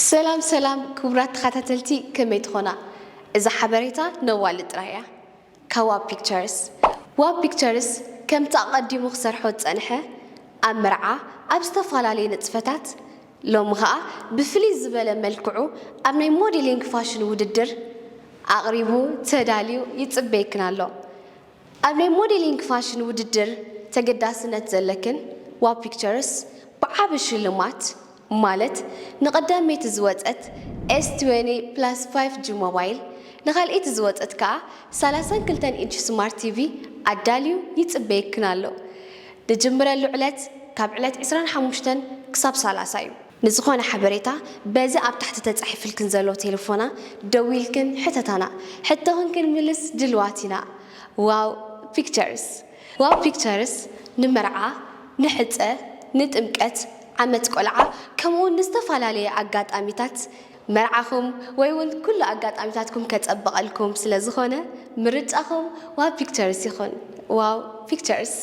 ሰላም ሰላም ክቡራት ተኸታተልቲ፣ ከመይ ትኾና? እዛ ሓበሬታ ነዋል ጥራይ እያ። ካብ ዋብ ፒክቸርስ። ዋብ ፒክቸርስ ከምቲ ኣቐዲሙ ክሰርሖ ዝጸንሐ፣ ኣብ መርዓ፣ ኣብ ዝተፈላለየ ንጥፈታት፣ ሎሚ ኸኣ ብፍልይ ዝበለ መልክዑ ኣብ ናይ ሞዴሊንግ ፋሽን ውድድር ኣቕሪቡ ተዳልዩ ይጽበየክን ኣሎ። ኣብ ናይ ሞዴሊንግ ፋሽን ውድድር ተገዳስነት ዘለክን ዋብ ፒክቸርስ ብዓቢ ሽልማት፣ ማለት ንቐዳመይቲ ዝወጸት ኤስ ትዌንቲ ፕላስ ፋይቭ ጂ ሞባይል፣ ንኻልኣይቲ ዝወጸት ከኣ ሰላሳን ክልተን ኢንች ስማርት ቲቪ ኣዳልዩ ይጽበየክን ኣሎ። ንጅምረሉ ዕለት ካብ ዕለት ዕስራን ሓሙሽተን ክሳብ ሰላሳ እዩ። ንዝኾነ ሓበሬታ በዚ ኣብ ታሕቲ ተጻሒፍልክን ዘሎ ቴሌፎና ደዊልክን ሕተታና። ሕቶኽን ክንምልስ ድልዋት ኢና። ዋው ፒክቸርስ። ዋው ፒክቸርስ ንመርዓ፣ ንሕጸ፣ ንጥምቀት፣ ዓመት ቆልዓ፣ ከምኡውን ንዝተፈላለየ ኣጋጣሚታት መርዓኹም ወይ እውን ኩሉ ኣጋጣሚታትኩም ከጸብቐልኩም ስለ ዝኾነ፣ ምርጫኹም ዋው ፒክቸርስ ይኹን። ዋው ፒክቸርስ።